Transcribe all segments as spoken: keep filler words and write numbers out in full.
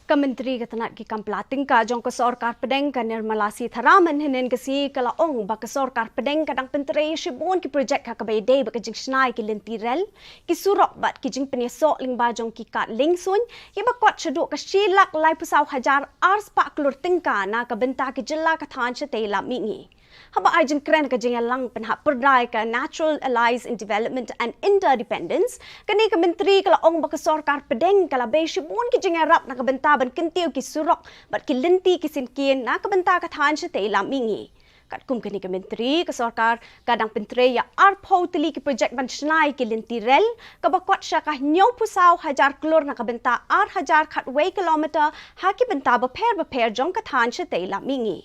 Ka Myntri ka tnat ki kam pla tyngka jong ka sorkar pdeng ka Nirmala Sitharaman hynnin ka sngi ka la ong ba ka sorkar pdeng ka dang pyntrei shibun ki projek ha kaba ïadei bad ka jingshna ïa ki lynti rel, ki surok bad ki jingpynïasoh lyngba jong ki kad liengsuiñ, kiba kot shaduh ka shi lak laiphew saw hajar ar spah klur tyngka na ka bynta ki jylla ka thaiñ shatei lam mihngi. Haba ai jingkren ka jingïalang pynhap pyrda ïa ka Natural Allies in Development and Interdependence, kane ka myntri ka la ong ba ka sorkar pdeng ka la bei shibun ki jingïarap na ka bynta ban kyntiew ki surok bad ki lynti ki syngkien na ka bynta ka thaiñ shatei lam mihngi. Katkum kane ka myntri, ka sorkar ka dang pyntrei ïa arphew tylli ki projek ban shna ïa ki lynti rel, kaba kot sha ka hynñiewphew saw hajar klur na ka bynta ar hajar khatwei kilometer ha ki bynta bapher bapher jong ka thaiñ shatei lam mihngi.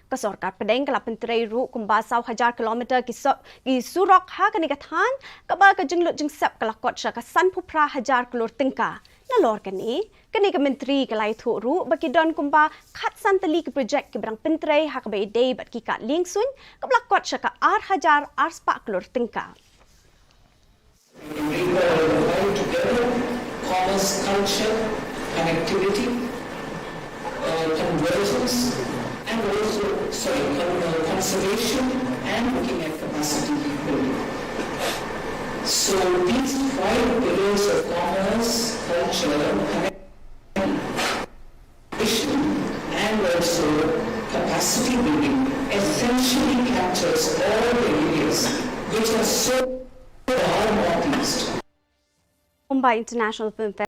Ka sorkar pdeng ka la pyntrei ruh kumba saw hajar kilometer ki so-, ki surok ha kane ka thaiñ, kaba ka jinglut jingsep ka la kot sha ka sanphew phra hajar klur tyngka. Nalor kane, kane ka myntri ka la ïathuh ruh ba ki don kumba khatsan tylli ki projek kiba dang pyntrei ha kaba ïadei bad ki kad liengsuiñ, kaba la kot sha ka ar hajar ar spah klur tyngka. We call it Together, Commerce, Culture, Connectivity, uh, Convergence, and also, sorry, con-, uh, Conservation and looking at capacity building. So these five pillars of commerce, culture, connectivity, and also capacity building essentially captures all the areas which are so far northeast. Mumbai International Film Festival